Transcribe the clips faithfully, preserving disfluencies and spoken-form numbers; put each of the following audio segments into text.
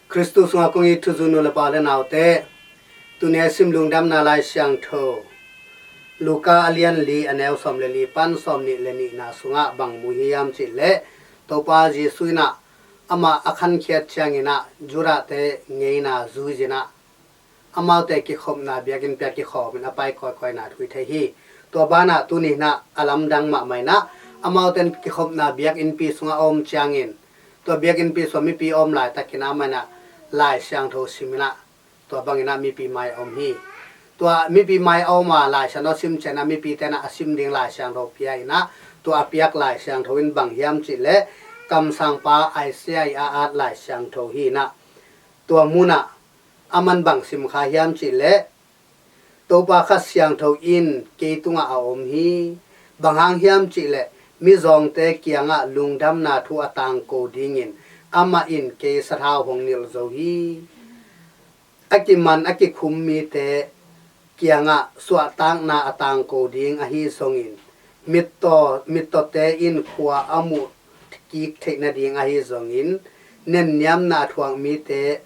Khristu sungah kong it thuzui nu le pa le naute, tuni a sim Lungdamna Lai Siangtho Luka a lian li, a neu sawm le li pan sawm nih le nihna sungah bang mu hiam cih leh, Topa Jesu in ah amah a khankhiat ciangin ah Judahte ngeina zui-in ah amaute kikhopna biakinn pia kikhawmin a pai kawikawina thu i thei hi. Tua banah tuni in ah a lamdang mahmah in ah amaute in kikhopna biakinnpi sungah a om ciangin, tua biakinnpi sungah mipi a om laitakin amah in ah Lai Siangtho sim in ah tua bangin ah mipi mai a om hi. Tua mipi mai a om a Lai Siangtho sim ciangin ah mipite in ah a sim ding Lai Siangtho pia in ah, tua a piak Lai Siangtho in bang hiam cih leh, kamsangpa Isaiah i a at Lai Siangtho hi in ah, tua munah aman bang sim kha hiam cih leh, Topa Kha Siangtho in kei tungah a om hi. Bang hang hiam cih leh, mizawngte kiangah lungdamna thu a tangko dingin amah in kei sathau hong nilh zo hi. A kiman a kikhum mite kiangah suahtakna a tangko ding ahi zongin, mittaw, mittawte in khua a muh kik theih nading ahi zongin, nenniamna a thuak mite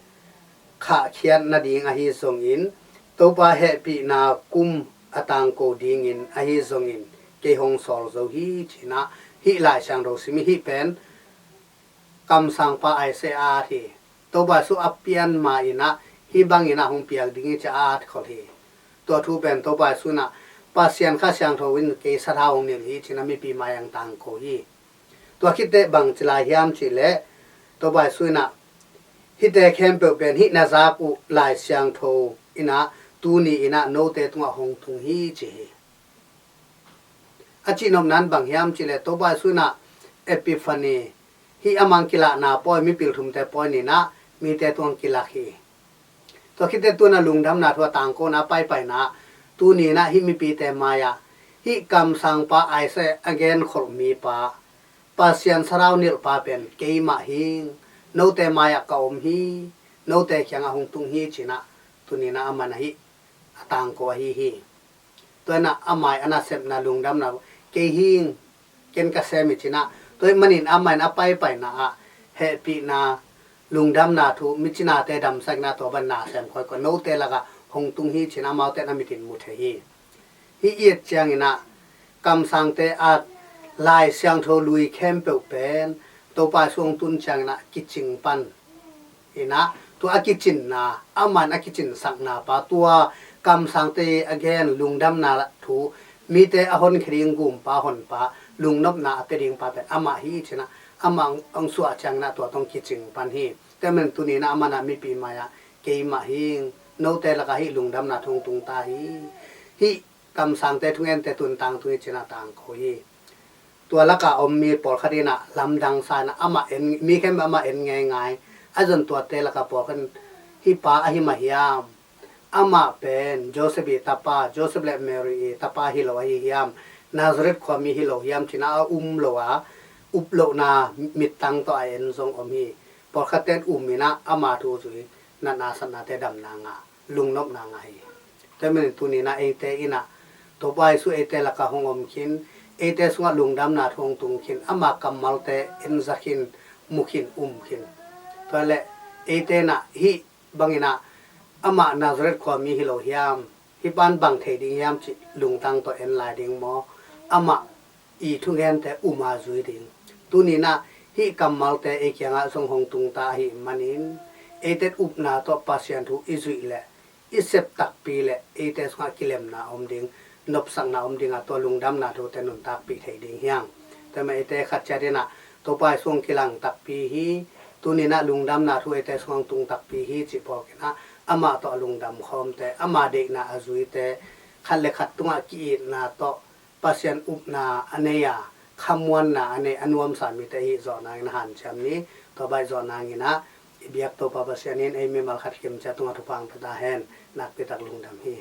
khahkhiat nading ahi zongin, Topa hehpihna kum a tangko dingin ahi zongin kei hong sawl zo hi, ci-in ah hih Lai Siangtho sim hi. Hih pen kamsangpa Isaiah a at hi. Topa Jesu a pian ma-in ah hih bangin ah hong piak ding hi, ci-a a at khol hi. Tua thu pen Topa Jesu in ah Pasian Kha Siangtho in kei sathau hong nilh hi, ci-in ah mipi mai-ah tangko hi. Tua khit teh bang ci lai hiam cih leh, Topa Jesu in ah, hihte khempeuh pen hih na zak uh Lai Siangtho in ah tuni in ah note tungah hong tung hi, ci hi. A cihnopna in bang hiam cih leh, Topa Jesu in ah Epiphany, hih amah kilahna pawi, mipil thumte pawi ni-in ah mite tungah kilak hi. Tua khit teh tu-in ah lungdamna thu a tangkona a paipaina, tuni in ah hih mipite mai-ah, hih kamsangpa Isaiah a genkholh mipa, Pasian sathau nilhpa pen keimah hing, note mai-ah ka om hi, note kiangah hong tung hi, ci-in ah tuni in ah aman ah hih a tangko ahi hi. Tua in ah amah a nasepna lungdamna, kei hing, ken ka sem hi, ci-in ah, tua ahih manin amah in a paipaina ah hehpihna, lungdamna thu, micinate damsak in ah tua bang na sem kawikawi, note lakah hong tung hi, ci-in ah amaute in a mitin mu thei hi. Hih i et ciangin ah kamsangte a at Lai Siangtho lui khempeuh pen Topa Jesu hong tun ciangin ah kicing pan in ah, tua a kicinna, aman a kicinsakna pa, tua kamsangte a gen lungdamna thu, mite a honkhia ding gumpa, honpa, lungnopna a pia ding pa pen amah hi, ci-in ah amah hong suah ciangin ah tua tawh kicing pan hi. Tua ahih manin tuni in ah aman ah mipi mai-ah, keimah hing, note lakah hih lungdamna thu hong tung ta hi. Hih kamsangte thungente tungah tangtung hi, ci-in ah tangko hi. Tua lakah a om mi pawlkhat in ah lamdang sa in ah amah en, mi khempeuh amah en ngeingai. Ahi zongin tuate lakah pawlkhat in, hih pa ahi mah hiam? Amah pen Joseph i tapa, Joseph le Mary i tapa hi lo ahi hiam? Nazareth khuami hi lo hiam, ci-in ah a um lo a, up lohna mittang tawh a en zong om hi. Pawlkhatte in um in ah ama thu zui, natna satnate damna ngah, lungnopna ngah hi. Tua ahih manin tuni in ah eite in ah Topa Jesu eite lakah hong om khin, eite sungah lungdamna thu hong tung khin, ama kammalte en za khin, mu khin, um khin. Tua leh eite in ah hih bangin ah amah Nazareth khuami hi lo hiam, hih pa in bang thei ding hiam cih lungtang tawh en lai ding maw? Amah i thugente um a zui ding. Tuni in ah hih kammalte ei kiangah zong hong tung ta ahih manin, eite in upna tawh Pasian thu i zuih leh, i sep takpi leh eite sungah kilemna om ding, nopsakna om ding a, tua lungdamna thute nuntakpih thei ding hi hang. Tua ahih manin eite khat ciat in ah Topa Jesu hong kilang takpi hi, tuni in ah lungdamna thu eite sungah hong tung takpi hi cih phawk in ah, amah tawh a lungdam khawmte, ama deihna a zuite, khat le khat tungah ki-itna tawh Pasian upna a nei a, khamuanna a nei, a nuamsa mite i hih zawh nangin hanciam ni. Tua bang i zawh nangin ah i biak Topa Pasian in ei mimal khat kim ciat tungah thupha hong pia ta hen. Nakpi tak lungdam hi.